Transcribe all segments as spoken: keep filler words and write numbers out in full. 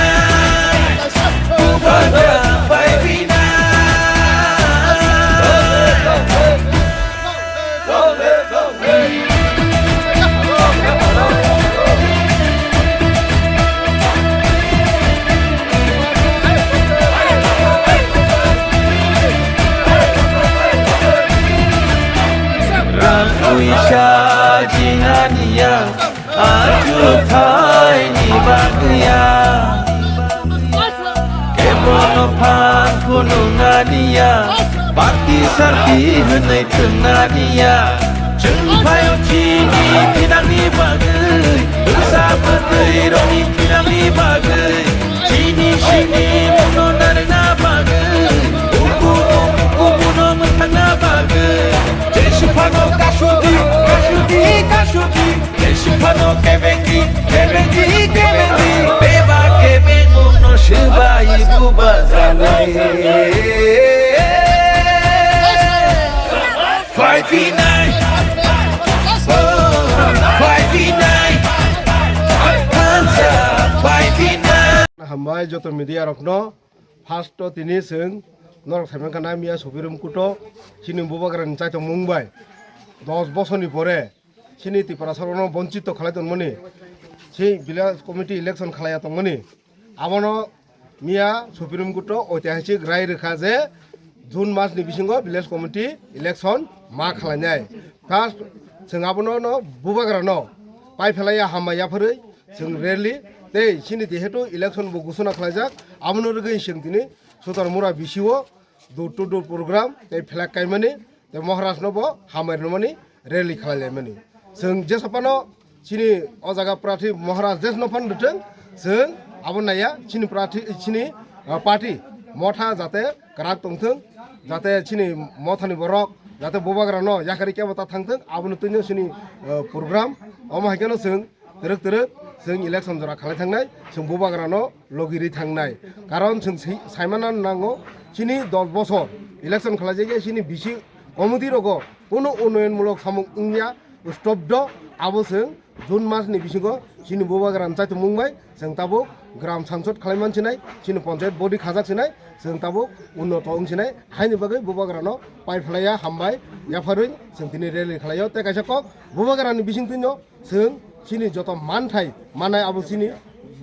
phaiphinai. Bubagra phaiphinai. Rang puisa jinani ya, achukthai ni bagwi ya. Kebono phan phunuknani ya, party sarti hwnwi thwngna niya. Chwng phaio chini thinangni bagwi, bwsa bwtwi rokni thinangni bagwi, chini simi muno narwkna bagwi, uku uku muno mwthangna bagwi. Jesu phano kasudi, kasudi, kasudi. Jesu phano kebengi, kebengi, kebengi, beba kebengno swbai bubagrani. Phaiphinai, oh, phaiphinai, hansa phaiphinai. Hambai joto media rokno, first o tini chwng norok saimankha namiya Supreme Court o chini bubagrani chaitongmung bai dos bosorni pore chini Tiprasarokno bonchito khalai tongmani, chini village committee election khalaiya tongmani, abono miya Supreme Court o oitihasik rai rwkha je June mas ni bisingo village committee election ma khlainai. First, chwng abono no bubagrano pai phelaiya hambai yapharwi chwng rally tei chini jehetu election bo gusuna khlaijak, abono rwgwi chwng tini Sutar Mura B C o door to door program tei flag kaimani tei Maharaj no bo hambai rwmani rally khlai laimani. Chwng jesa phano chini o jaga prarthi Maharaj jesno phano rwthwng, chwng abo naiya chini prarthi, chini, ah, party motha jate kwrak tongthwng, jate chini mothani borok jate bubagrano yakarwi kebo ta thangthwng, abono twino chini, ah, program. Omo hai kheno chwng twrwk twrwk chwng election jora khalai thangnai, chwng bubagrano logi rwi thangnai. Karon chwng si-, saimana nango, chini dos bosor election khlaijak ya, chini bisi committee rogo kuno unnoyonmulok samung wngya, stobdo, abo chwng June mas ni bisingo chini bubagrani chaitongmung bai chwng tabuk gram sangsod khlai man sinai, chini panchayat body khajak sinai, chwng tabuk unnoto wng sinai, haini bagwi bubagrano pai phlaiya hambai yapharwi chwng tini rally khlaio. Tei kaisa kok bubagrani bisingtwino chwng chini joto manthai mannai abo chini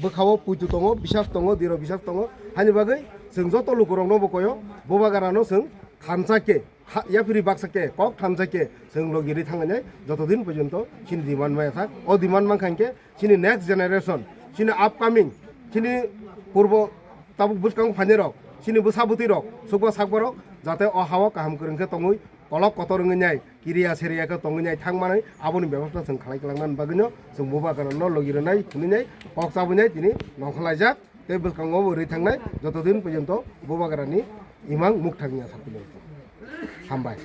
bwkhao puitu tongo, bisas tongo, diro bisas tongo. Haini bagwi chwng joto lukurokno bo koyo, bubagrano chwng thansa khe, ha, yaphiri baksa khe, kok thansa khe chwng logi rwi thanglainai, joto din porjonto chini demand maya thak. O demand mankha hinkhe chini next generation, chini upcoming, chini purbo tabuk bwskango phainairok, chini bwsa bwtwirok, sukba sakbarok jate o hao kaham kwrwng khe tongwi, kolok kotor wngwi nai, kiriya seriya khe tongwi nai thang manwi, aboni bebosta chwng khlai kwlangnani bagwino chwng bubagrano logi rwnai hwnwi nai kok chabwi nai tini nongkhorlaijak tei bwskango bo rwi thangnai joto din porjonto bubagrani imang mukthang ya sakni. Hambai.